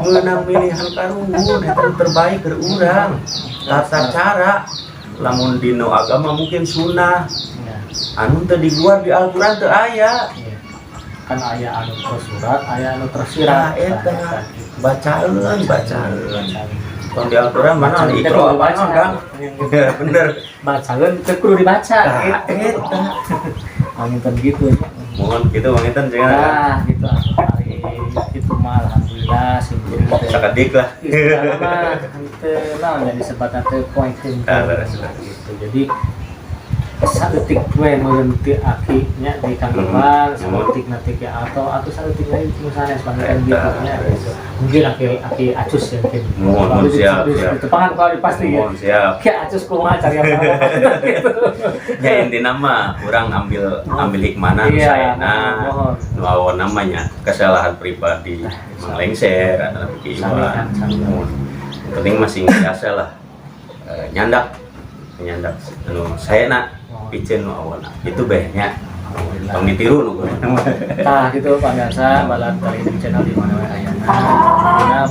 meunang milihan karuhun, eta nu terbaik ke urang. Tata cara lamun dina agama mungkin sunnah anu teu diguar di Al-Qur'an teu aya. Iya. Kan aya anu tersurat, aya anu tersirat. Nah, eta. Nah, gitu. Bacaeun, bacaeun. Tong di Al-Qur'an mana Bacaeun teh Iqra kudu apa dibaca. naon, Kang? Bener. Bacaeun teh kudu dibaca. Nah, gitu. eta. Panginten gitu. Mohon gitu panginten cenah. Nah, gitu ari itu mah alhamdulillah simkuring teh. Sakedik lah. Istilahna mah henteu naon ya disebutna teh poinkeun Ah, leres, leres. gitu. Jadi saeutik we meureun ti aki nya di Kang Iwan, saeutik nanti ki atau saeutik lain nu sanes panginten Eta. gitu nya gitu. Mungkin aki aki Acus ya mungkin. Mohon, mohon, siap, siap. Ditepangan kalau pasti ya. Mohon siap. Ki Acus kumaha cari apa gitu. Ya intina mah urang ambil ambil hikmahna nu Iya, saena. mohon. Nu awon namanya kesalahan pribadi Mang Lengser atau Ki Sami Iwan. kan, sami. Mohon. Yang penting masih biasa lah. Nyandak nyandak anu saena piceun nu awonna. Itu beh nya. Tong ditiru nu Nah, gitu pemirsa balad kali ini channel di mana wae ayana. Dina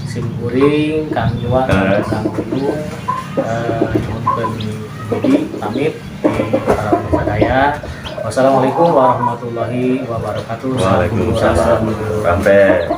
sim kuring Kang Iwan Terus. Kang Uyung nyuhunkeun budi pamit di para sadaya. Wassalamualaikum warahmatullahi wabarakatuh. Waalaikumsalam. Sampai.